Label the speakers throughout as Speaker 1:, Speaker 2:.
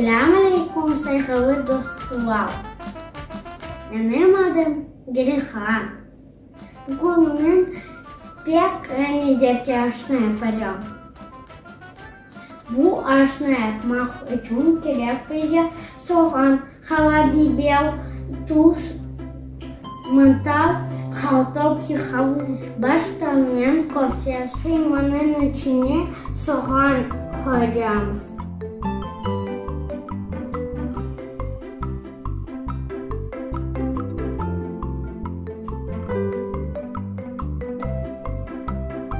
Speaker 1: Selâm aleyküm, sayğılı dostlar! Menim adım Gerihan. Bugün men pek lezzetli aşnı yapacağım. Bu aşnı yapmaq içün kerek bizge soğan, qara biber, tuz, mantar, qartop ve havuç. Başta men köfte qıymanıñ içine soğan qoyacağımız.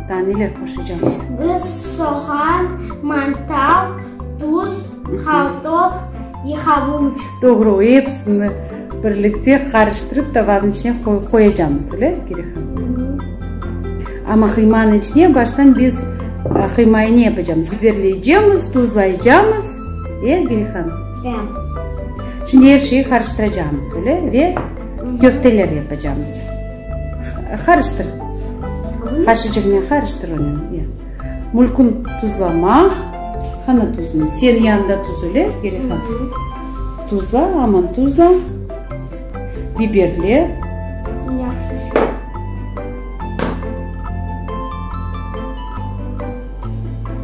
Speaker 2: Daa neler qoşacağımız?
Speaker 1: Biz soğan, mantar, tuz, qartop ve havuç.
Speaker 2: Doğru, episini birlikte qarıştırıp tavanıñ içine qoyacağımız, öyle, Gerihan? Amma qıymanıñ içine baştan biz qıymayı ne yapacağımız? Biberleycemiz, tuzlaycağımız, e, Gerihan?
Speaker 1: E.
Speaker 2: Şimdi er şeyi qarıştıracağımız, öyle, ve köfteler yapacağımız. Qarıştır. Qaşıcıqnen qarıştır onı. Mülkün tuzlamaq. Qana tuzunı? Seniñ yanında tuz öyle, Gerihan? Tuzla, aman tuzla. Biberle.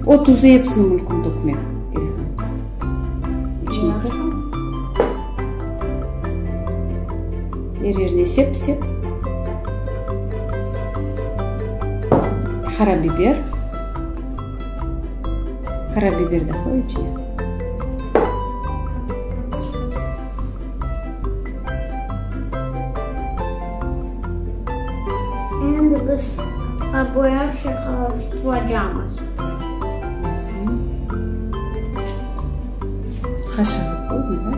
Speaker 2: O tuzu episini mülkün tökmek, Gerihan. İçine qoy. Er yerine sep, sep. Qara biber. Qara biber de qoy içine.
Speaker 1: Endi biz boya şıqaracağımız.
Speaker 2: Qaşığı qoy, mına.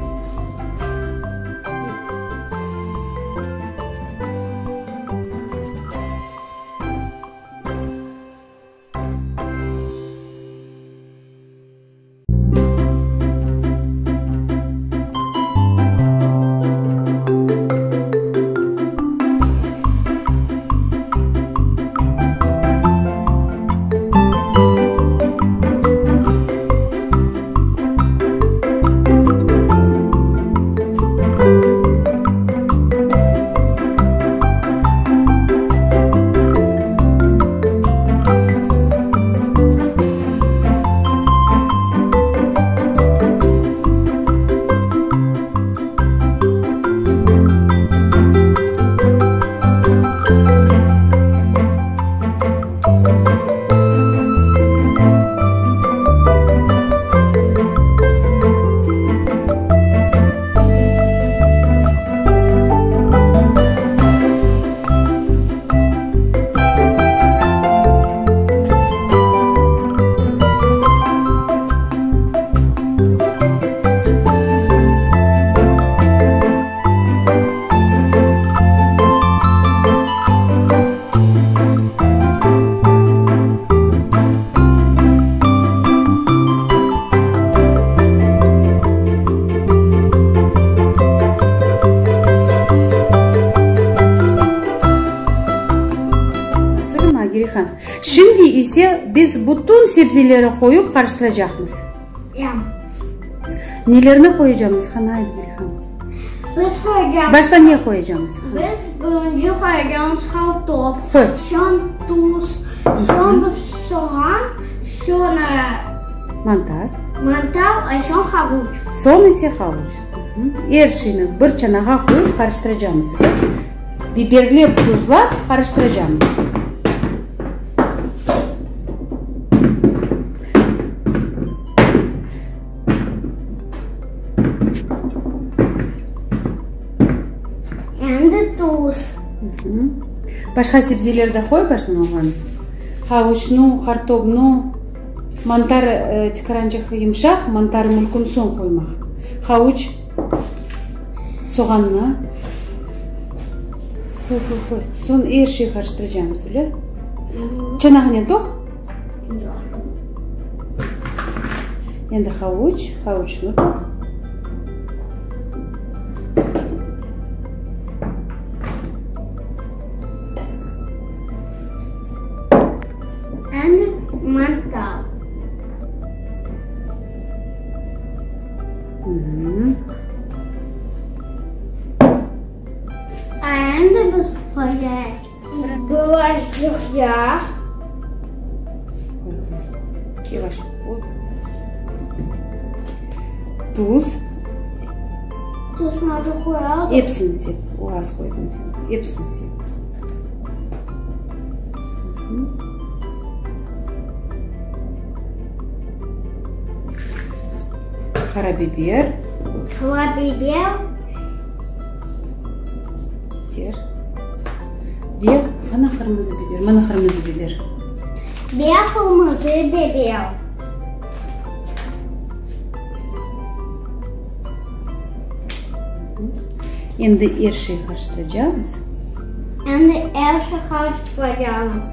Speaker 2: Şimdi ise biz bütün sebzeleri qoyup qarıştıracaqmız.
Speaker 1: Ya.
Speaker 2: Nelerni qoyacamız, qana ayt, Gülhan?
Speaker 1: Biz qoyacamız.
Speaker 2: Başta ne qoyacamız?
Speaker 1: Biz birinci qoyacamız qartop.
Speaker 2: Qoy.
Speaker 1: Soñ tuz, soñ biz soğan, soñra
Speaker 2: Mantar.
Speaker 1: Mantar, soñ havuç.
Speaker 2: Soñ ise havuç. Er şeyni bir çanağa qoyıp qarıştıracamız. Biberlep, tuzlap qarıştıracamız.
Speaker 1: Endi tuz.
Speaker 2: Başqa sebzeler de qoy baştan oğlan. Havuçnı, qartobnı, mantar tikarançıq yımşaq, mantar mülkün soñ qoymaq. Havuç, soğannı. Qoy, qoy, qoy. Soñ er şey qarıştıracağımız, öyle? Çanağınen tok. Endi havuç, havuçnı tok.
Speaker 1: Endi mantar.
Speaker 2: Yavaş. Tuz.
Speaker 1: Tuz azı qoyalım.
Speaker 2: Episini sep. O az qoydıñ sen. Episini sep. Qara biber.
Speaker 1: Qara biber.
Speaker 2: Ter. Ve qana qırmızı biber. Mana qırmızı biber.
Speaker 1: Ve qırmızı biber.
Speaker 2: Endi er şey qarıştıracağımız.
Speaker 1: Endi er şey qarıştıracağımız.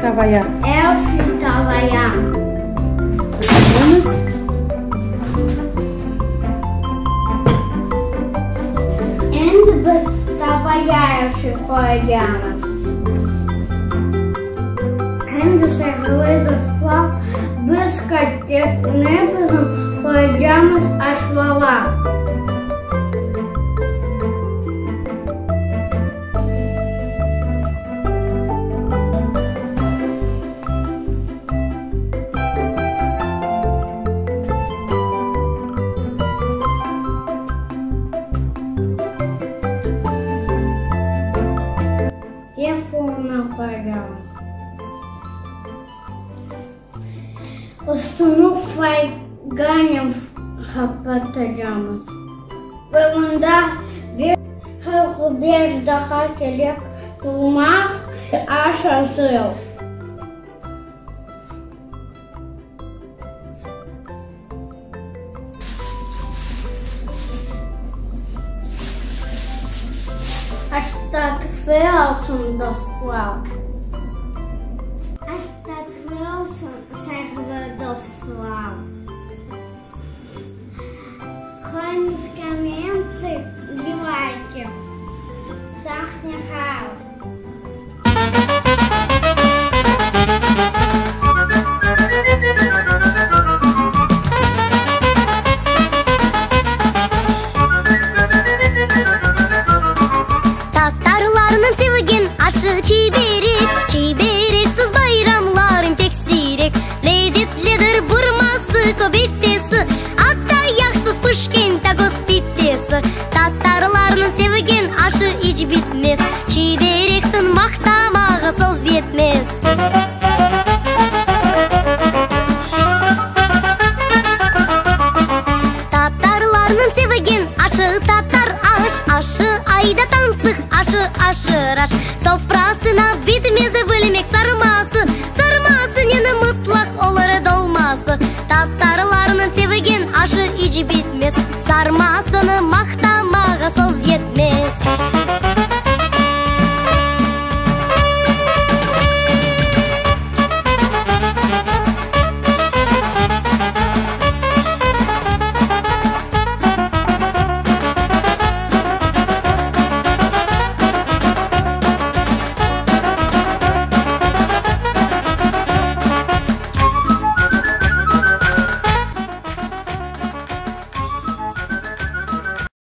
Speaker 2: Tavaya.
Speaker 1: Er şey tavaya.
Speaker 2: Qoyamız.
Speaker 1: Endi biz tavaya er şey qoyacağımız. Endi sevgili dostlar, biz kotletni bizim qoyacağımız aşlava. Ve fırına qoyacağımız. Üstüni folganen qapatacağımız. Fırında bir 45 daqqa kerek turmaq, aş azır. Aş tatlı olsun, dostlar! Aş tatlı olsun, sayğılı dostlar! Qoyuñız kommentı ve layki. Sağ qal!
Speaker 3: Tatarlarnıñ sevgen aşı çiberek, Çibereksiz bayramlarım pek siyrek. Lezetlidir burması, köbetesi, Atta yağsız pişken tagoz pitesi. Tatarlarnıñ sevgen aşı iç bitmez, Çiberekniñ maqtamağa söz yetmez. Tatarlarnıñ sevgen aşı tatar aş, Aşı ayda tansıq aşı aşır aş. Sofrasına bitmez bilmek sarması, Sarmasınen mıtlaq olur dolması. Tatarlarnıñ sevgen aşı iç bitmez, Sarmasını.